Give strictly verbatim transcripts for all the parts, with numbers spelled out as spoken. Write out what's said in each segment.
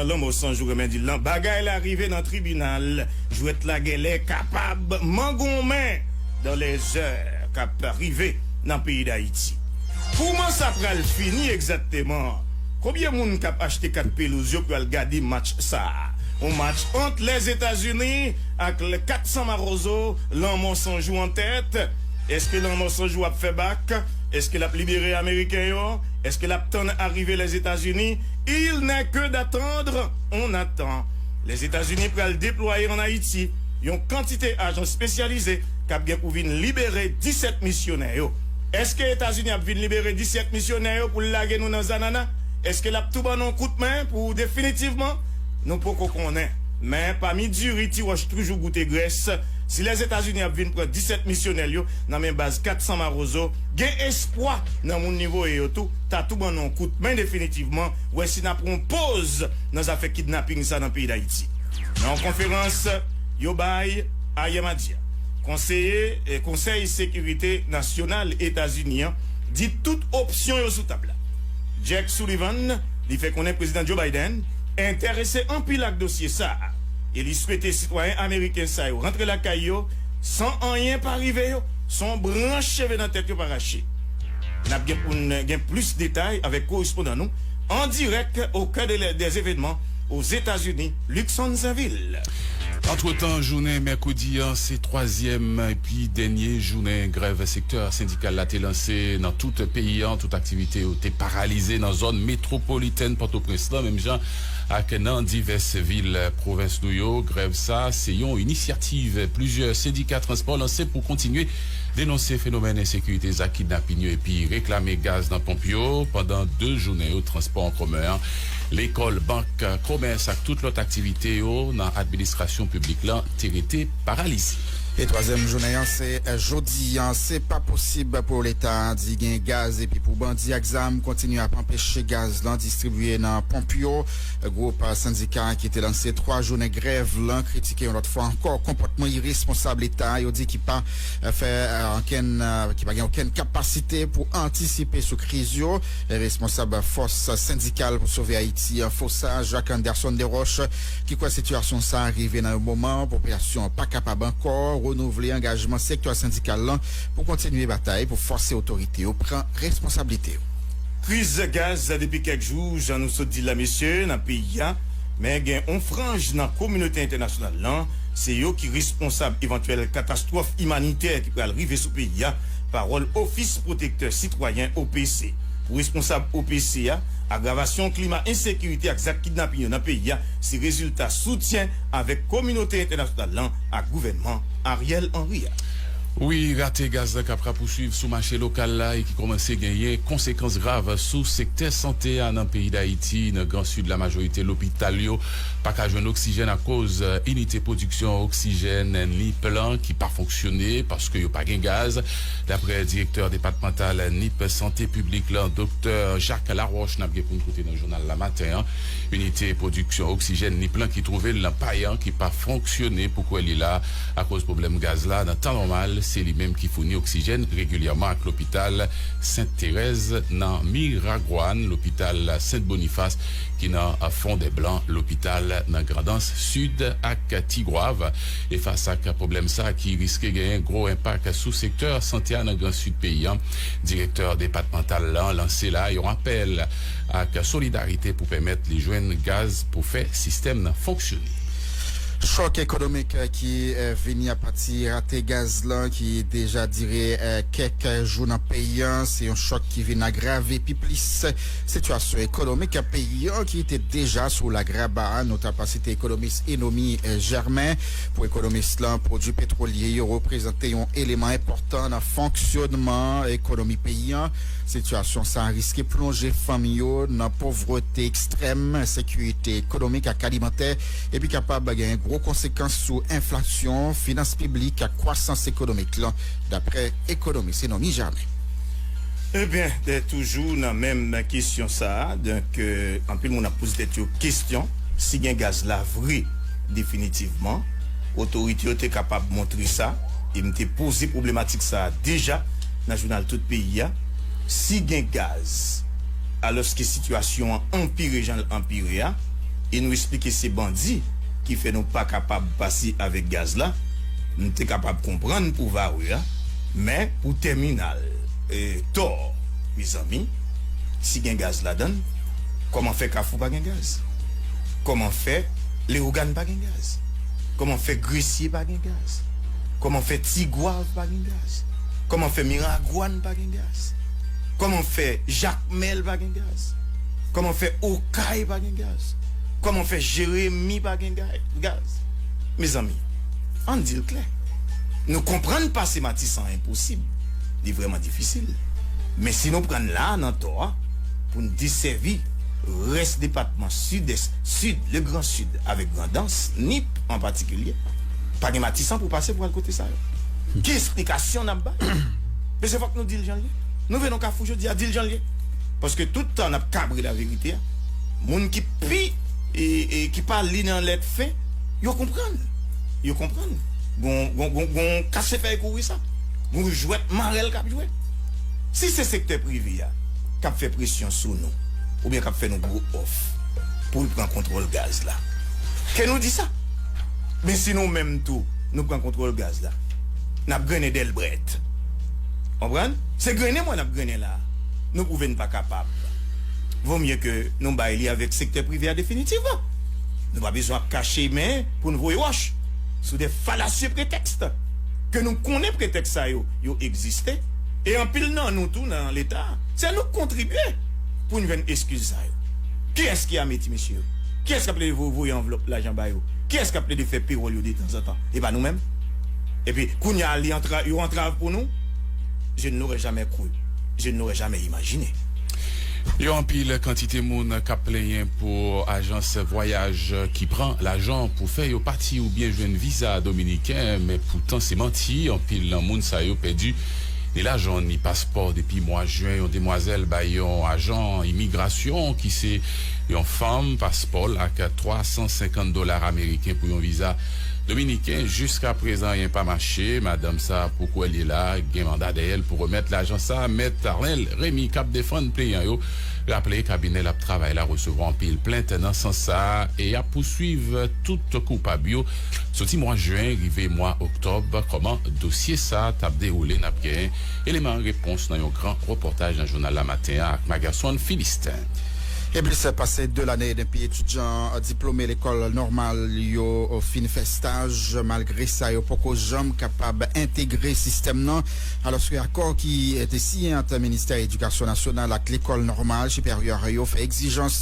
Lanmò Sanjou renmen di l lan, bagay la rive nan tribinal, jwèt la genlè kapab mangonmen dans les heures k ap rive nan peyi Dayiti. Kouman sa pral fini egzakteman? Konbyen moun k ap achte kat pelouz yo pou al gade match sa a? Yon match ant Lèzetazini ak l-, kat san Mawozo, Lanmò Sanjou an tèt. Èske Lanmò Sanjou ap fè bak? Èske l ap libere Ameriken yo? Èske l ap tann arive Lèzetazini? Il n'est que d'attendre, on attend. Lèzetazini pral deplwaye ann Ayiti yon kantite ajan espesyalize k ap gen pou vin libere disèt misyonè yo. Èske Etazini ap vin libere disèt misyonè yo pou l lage nou nan zanana? Èske l ap tou ban nou kout men pou definitivman? Nou poko konnen. Men, pami diri, ti wòch toujou goute grès. Si Lèzetazini ap vin pran disèt misyonè l yo nan men baz kat san Mawozo, gen espwa nan moun li voye yo tou ta tou ban nou yon kout men definitivman, wè si n ap pran yon poz nan zafè kidnaping sa nan peyi Dayiti. Nan yon konferans yo bay ayè madi a, konseye, eh, Konsèy Sekirite Nasyonal Etazini an di tout opsyon yo sou tab la. Jake Sullivan, li fè konnen Prezidan Joe Biden enterese anpil ak dosye sa a, e li swete sitwayen ameriken sa yo rantre lakay yo san anyen pa rive yo, san yon branch cheve nan tèt yo pa rache. N ap gen pou n gen plis detay avèk korespondan nou, an dirèk au cœur de, des événements aux États-Unis, Luckson Sainvil. Antretan, jounen mèkredi an, se twazyèm epi dènye jounen grèv sektè sendikal la te lanse nan tout peyi an. Tout aktivite yo te paralize nan zòn metwopolitèn Pòtoprens lan, menm jan ak nan divès vil pwovens nou yo. Grèv sa, se yon inisyativ plizyè sendika transpò lanse pou kontinye denonse fenomèn ensekirite, zak kidnapin yo epi reklame gaz nan ponp yo. Pandan de jounen yo, transpò an komen an, lekòl, bank, komès ak tout lòt aktivite yo nan administrasyon piblik lan te rete paralize. E twazyèm jounen an, se, eh, jodi an. Se pa posib pou Leta di gen gaz epi pou bandi ak zam kontinye ap anpeche gaz lan distribiye nan ponp yo. Gwoup sendika ki te lanse twa jounen grèv lan kritike yon lòt fwa ankò konpòtman iresponsab Leta a, yo di ki pa, eh, fè, eh, okenn, eh, ki pa gen okenn kapasite pou antisipe sou kriz yo. Responsab Fòs Sendikal pou Sove Ayiti an, FOSA, Jacques Anderson Desroches, ki kwè sitiyasyon sa a rive nan yon moman popilasyon an pa kapab ankò renouvle angajman sektè sendikal lan pou kontinye batay pou fòse otorite yo pran responsablite yo. Kriz gaz depi kèk jou, jan nou sot di l la, mesye, nan peyi a, men gen yon franj nan kominote entènasyonal lan, se yo ki responsab evantyèl katastwòf imanitè ki pral rive sou peyi a, pawòl Ofis Pwotektè Sitwayen, O P C. Pou responsab O P C a, agravasyon klima ensekirite ak zak kidnapin yo nan peyi a se rezilta soutyen avèk kominote entènasyonal lan ak gouvènman Ariel Henry a. Wi, rate gaz la k ap rapousuiv sou mache lokal la e ki kòmanse genyen konsekans grav sou sektè sante a nan peyi Dayiti. Nan Gran Sid la, majorite lopital yo pa ka jwenn oksijèn akoz, eh, inite pwodiksyon oksijèn Nip lan ki pa fonksyone paske yo pa gen gaz. Daprè direktè depatmantal Nip Sante Piblik lan, Doktè Jacques Laroche, n ap gen pou n koute nan jounal la maten an, inite pwodiksyon oksijèn Nip lan ki twouve l nan Payan ki pa fonksyone pou kwè li la akoz pwoblèm gaz la. Nan tan nòmal, se li menm ki founi oksijèn regilyèman ak lopital Sent Terèz nan Miragwàn, lopital Sent Bonifas ki nan Fondèblan, lopital nan Grandans Sid ak Tigwav. E fas ak pwoblèm sa ki riske genyen gwo enpak sou sektè sante a nan Gran Sid peyi an, direktè depatmantal lan lanse la yon apèl ak solidarite pou pèmèt li jwenn gaz pou fè sistèm nan fonksyone. Chòk ekonomik, eh, ki, eh, vini apati rate gaz lan ki deja dire, eh, kèk jou nan peyi an, se yon chòk ki vin agrave pi plis sitiyasyon ekonomik peyi an ki te deja sou lagraba. Nou ta pa site ekonomis Enomy, eh, Germain. Pou ekonomis lan, pwodui petwolye yo reprezante yon eleman enpòtan nan fonksyonman ekonomi peyi an. Sitiyasyon sa a riske plonje fanmi yo nan povrete ekstrèm, sekirite ekonomik ak alimantè, epi kapab genyen gwo konsekans sou enflasyon, finans piblik ak kwasans ekonomik lan, daprè ekonomis Enomy Germain. Ebyen, eh, toujou nan menm kesyon sa a, donk, eh, anpil moun ap poze tèt yo kesyon, si gen gaz la vre, definitivman, otorite yo te kapab montre sa, e m te poze pwoblematik sa a deja nan jounal Tout Peyi a, si gen gaz, alòske sitiyasyon an anpire jan l anpire a, e nou esplike se bandi ki fè nou pa kapab pase avèk gaz la, m te kapab konprann pou Varreux a, men pou tèminal, e, Tò, mezanmi, si gen gaz ladan l, kòman fè Kafou pa gen gaz? Kòman fè Leyogàn pa gen gaz? Kòman fè Gresye pa gen gaz? Kòman fè Tigwav pa gen gaz? Kòman fè Miragwàn pa gen gaz? Kòman fè Jakmèl pa gen gaz? Kòman fè Okay pa gen gaz? Kòman fè Jeremi pa gen ga- gaz? Mezanmi, ann di l klè. Nou konprann pase Matisan enposib. Li vrèman difisil. Men si nou pran l la a nan Tò a, pou n desèvi rès depatman Sidès, Sid, Legransid avèk Grandans, Nip an patikilye, pa gen Matisan pou pase pou al kote sa yo. Ki esplikasyon n ap bay? Men se fòk nou di l jan l ye. Nou vle nan Kafou jodi a, di l jan l ye. Paske tout tan n ap kabre laverite a, moun ki pi, e, e, ki pa li nan lèt fen, yo konprann. Yo konprann. Gon, gon, gon, gon kache fèy kouri sa. Gon jwèt marèl k ap jwe. Si se sektè prive a k ap fè presyon sou nou, oubyen k ap fè nou gwo òf pou l pran kontwòl gaz la, ke nou di sa. Men si nou menm tou, nou pran kontwòl gaz la, n ap grennen dèlbrèt. Konprann? Se grennen mwen n ap grennen la. Nou pwouve n pa kapab. Vo mye ke nou bay li avèk sektè prive a definitivman. Nou pa bezwen ap kache men pou n voye wòch sou de falasye pretèks ke nou konnen pretèks sa yo, yo egziste. E anpil nan nou tou nan Leta, se nou k kontribye pou n jwenn eskiz sa yo. Kiyès ki ame ti mesye yo? Kiyès k ap plede vo- voye anvlòp lajan ba yo? Kiyès k ap plede fè pewòl yo detanzantan? E pa nou menm? Epi, kounye a, li antra- yo antrav pou nou? Je ne l'aurais jamais cru. Je ne l'aurais jamais imaginé. Yon anpil kantite moun k ap plenyen pou ajans vwayaj ki pran lajan pou fè yo pati oubyen jwenn viza dominiken, men poutan se manti, anpil nan moun sa yo pèdi ni lajan ni paspò. Depi mwa jen, yon demwazèl bay yon ajan imigrasyon ki se yon fanm paspò l ak twa san senkant dola ameriken pou yon viza dominiken. Jiska prezan, anyen pa mache. Madanm sa a poko al ye la, gen manda dèyè l pou remèt lajan sa a. Mèt Arnel Remy k ap defann plenyan yo raple kabinè l ap travay la resevwa anpil plent nan sans sa a e y ap pouswiv tout koupab yo soti mwa jen rive mwa oktòb. Kòman dosye sa a t ap dewoule? N ap gen eleman repons nan yon gran repòtaj nan jounal la maten an ak Magaswan Philistin. E plis pase de lane depi etidyan diplome lekòl nòmal yo fin fè staj, malgre sa yo poko janm kapab entegre sistèm nan, alòske akò ki te siyen ant Ministè Edikasyon Nasyonal ak lekòl nòmal siperyè yo fè egzijans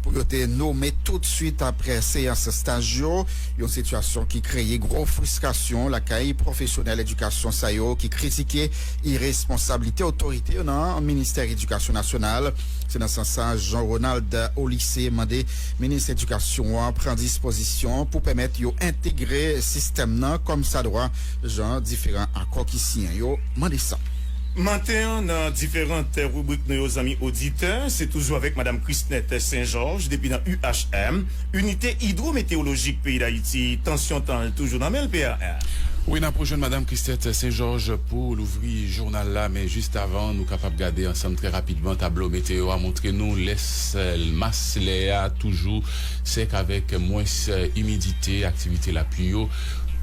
pou yo te nome toutswit apre seyans staj yo, yon sitiyasyon ki kreye gwo fristrasyon lakay pwofesyonèl edikasyon sa yo ki kritike iresponsablite otorite yo nan Ministè Edikasyon Nasyonal. Se nan sans sa, Jean Ronald Olysse mande minis edikasyon an pran dispozisyon pou pèmèt yo entegre sistèm nan kòmsadwa, jan diferan akò ki siyen yo mande sa. Maten an, nan diferan ribrik nou yo, zanmi oditè, se toujou avèk Madanm Christnette Saint-Georges depi nan U H M, Inite Idwometewolojik Peyi Dayiti. Tansyon tan l toujou nan men l, P R R. Wi, n ap rejwenn Madanm Christnette Saint-Georges pou louvri jounal la, men jis avan, nou kapab gade ansanm trè rapidman tablo meteyo a montre nou lès, mas lè a toujou sèk avèk mwens imidite, aktivite lapli yo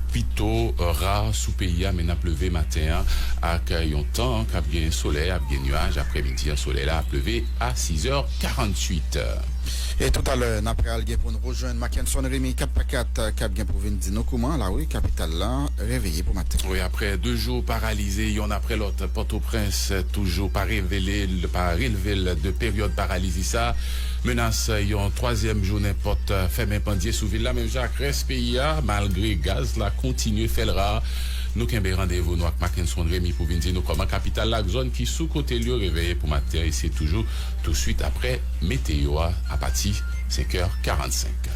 pito ra sou peyi a, men n ap leve maten an ak yon tan k ap gen solèy, ap gen nyaj, aprèmidi an, solèy la ap leve a sizè karanntuit. E toutalè, n ap pral gen pou n rejwenn Mackenson Remy kat pa kat k ap gen pou vin di nou kouman lari kapital la reveye pou maten. Wi, aprè de jou paralize yonn aprè lòt, Pòtoprens toujou pa revele, pa relve l de peryòd paralizi sa. Menas yon twazyèm jounen pòt fèmen pandye sou vil la, menm jan ak rès peyi a, malgre gaz la kontinye fè l ra. Nou kenbe randevou nou ak Mackenson Remy pou vin di nou kòman kapital la ak zòn ki sou kote l yo reveye pou maten an, e se toujou touswit aprè meteyo a, apati senkè karannsenk.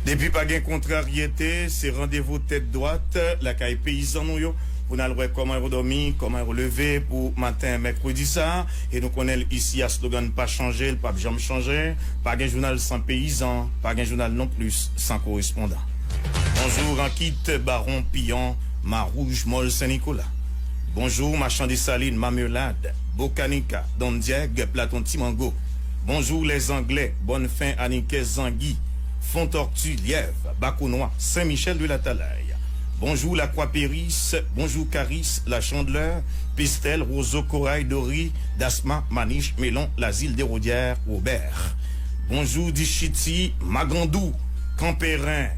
Depi pa gen kontraryete, se randevou tèt dwat lakay peyizan nou yo pou n al wè kòman yo dòmi, kòman yo leve pou maten mèkredi sa a. E nou konnen l isi a, slogan pa chanje, l p ap janm chanje. Pa gen jounal san peyizan, pa gen jounal nonplis san korespondan. Bonjou Rankit, Bawon, Piyon, Mawouj, Mòl Sen Nikola. Bonjou machann Desalin, Mamelad, Bokanika, Dondyèg, Platon Timango. Bonjou Lèzanglè, Bònfen, Anikè, Zangi, Fon Tòti, Lyèv, Bakonwa, Sen Michèl de Latalay. Bonjou Lakwa Peris, bonjou Karis, Lachandelè, Pestèl, Wozo, Koray, Dori, Dasma, Manich, Melon, Lazil, Dewodyè, Wobè. Bonjou Dichiti, Magandou, Kanperen.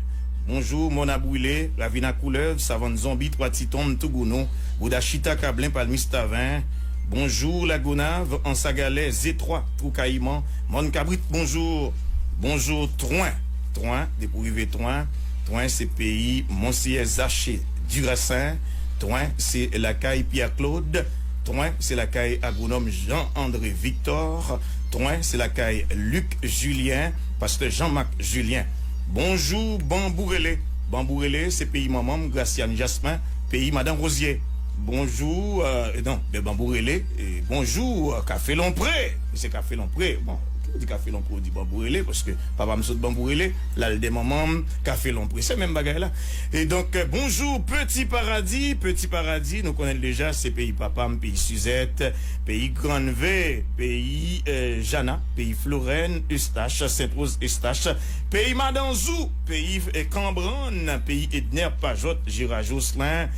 Bonjou Mòn a Brile, Ravin a Koulèv, Savann Zonbi, Twa Titonm, Tougounou, Bouda Chita, Kablen, Palmis Taven. Bonjou Lagonav, Ansagalè, Zetwa, Twou Kayiman, Mòn Kabrit, bonjou. Bonjou Twen. Twen, depi w rive Twen, Twen se peyi Monseyè Zache Dirasen. Twen se lakay Pyè Klod. Twen se lakay agwonòm Jan André Viktò. Twen se lakay Lik Jilyen, pastè Jan Mak Jilyen. Bonjou Banbou Rele. Banbou Rele se peyi manman m, Grasyàn Jasmen, peyi madan Wozye. Bonjou, euh, non, ben Banbou Rele, e bonjou, euh, Kafe Lonpre. Se Kafe Lonpre. Bon, ki di Kafe Lonpre, ou di Banbou Rele, paske papa m sot Banbou Rele, l al dè manman m, Kafe Lonpre. Se menm bagay la. E donk, euh, bonjou Peti Paradi. Peti Paradi, nou konnen l deja, se peyi papa m, peyi Sizèt, peyi Granve, peyi, euh, Jana, peyi Florèn, Estach, Sentwoz, Estach, peyi Madanzou, peyi, euh, Kanbrann, peyi Ednè Pajòt, Jera Joslin,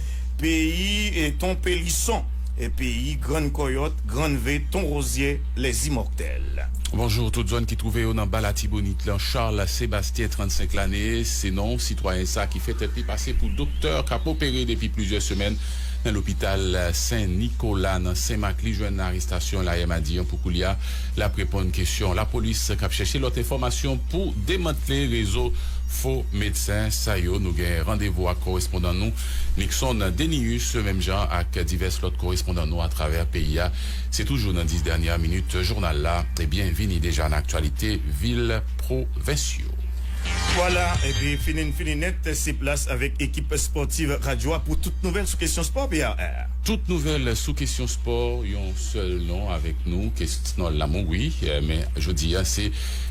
peyi, euh, Ton Pelison, e peyi Grann Kòyòt, Granve, Ton Wozye, Lèzimòtèl. Bonjou tout zòn ki twouve yo nan Ba Latibonit lan, Charles Sébastien, trannsenk lane, se non sitwayen sa ki fè tèt li pase pou doktè k ap opere depi plizyè semèn nan lopital Sen Nikola nan Senmak. Li jwenn arestasyon l ayè madi an. Pou koulye a, l ap reponn kesyon lapolis k ap chèche lòt enfòmasyon pou demantle rezo fo medsen sa yo. Nou gen randevou ak korespondan nou Nixon Denius, menm jan ak divès lòt korespondan nou atravè peyi a. Se toujou nan dis dènyè minit jounal la. Ebyen, vini deja nan aktyalite vil, pwovens yo. Vwala, epi fini n fini nèt, se plas avèk ekip espòtiv radyo a pou tout nouvèl sou kesyon spò, P R R. Tout nouvèl sou kesyon spò, yon sèl non avèk nou, Kesnòl Lamou, wi, eh, men jodi a, se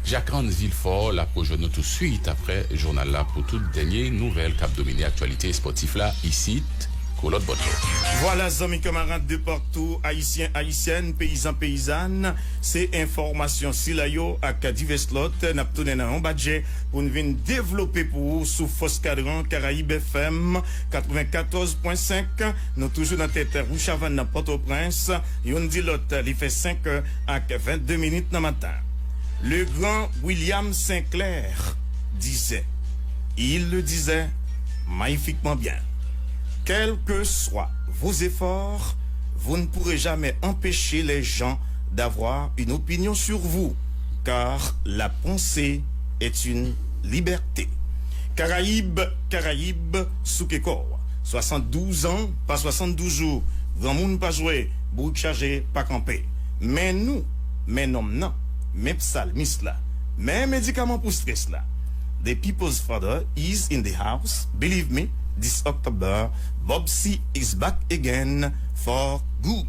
Jacqueline Villefort, l ap rejwenn nou touswit apre jounal la pou tout dènye nouvèl k ap domine aktyalite espòtif la isit, kolòt bòt yo. Vwala, zanmi, kanmarad de patou, ayisyen, ayisyèn, peyizan, peyizàn, se enfòmasyon sila yo ak divès lòt n ap tounen nan yon badjè pou n vin devlope pou ou sou Fòs Kadran Karayib F M katrevenkatòz pwen senk. Nou toujou nan tèt Wouchavann nan Pòtoprens. Youn di lòt, li fè senk è ak vennde minit nan maten. Le grand William Sinclair disait, il le disait magnifiquement bien, quels que soient vos efforts, vous ne pourrez jamais empêcher les gens d'avoir une opinion sur vous, car la pensée est une liberté. Karayib, Karayib, souke kò w. Swasanndouz an, pa swasanndouz jou. Granmoun pa jwe, bourik chaje, pa kanpe. Men nou, men nonm nan, men psalmis la, men medikaman pou strès la. The People's Father is in the house. Believe me, this October, Bob C is back again for good.